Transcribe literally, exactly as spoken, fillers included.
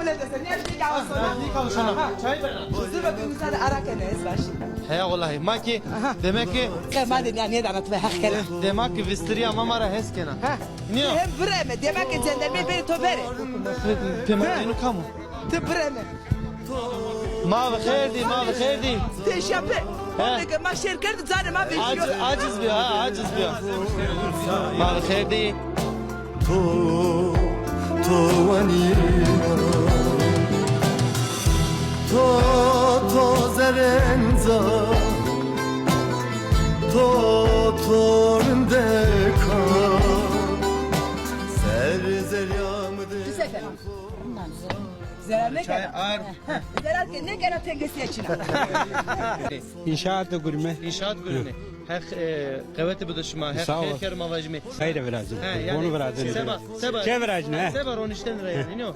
Bile dese, ne şey ya sana? Çay bena. Zırva kırmızı ara kene ez baş. Heya, wellahî. Ma ki, demek ki, ke ma de ya ne danat ve hak kene. Demek ki vistiriya ma ma ra hes kena. Ha. Niyo? Hem bireme, demek ki cenderme beri to beri. Pema inu kamu. Ti bireme. Ma bi xêr dî, ma bi xêr dî. Te şape. He. Onde ke ma şêr kerd, canê ma vejîyo. Aciz, aciz bîyo, ha, aciz bîyo. Ma bi xêr dî. To, to wanî. To, to zerenca. To, to rindeka. Ser zerya mi de. Zerarê ke nêkena tengesiye çin a. İnşaat gurme. İnşaat gurme. Heq, e, qewete bido şima. Heq xêr kero ma vajîme. Xeyre virazin. He, yanî, onu virazin. Seba, seba. Ke virazin, he? Seba ronişten ra yanî, no?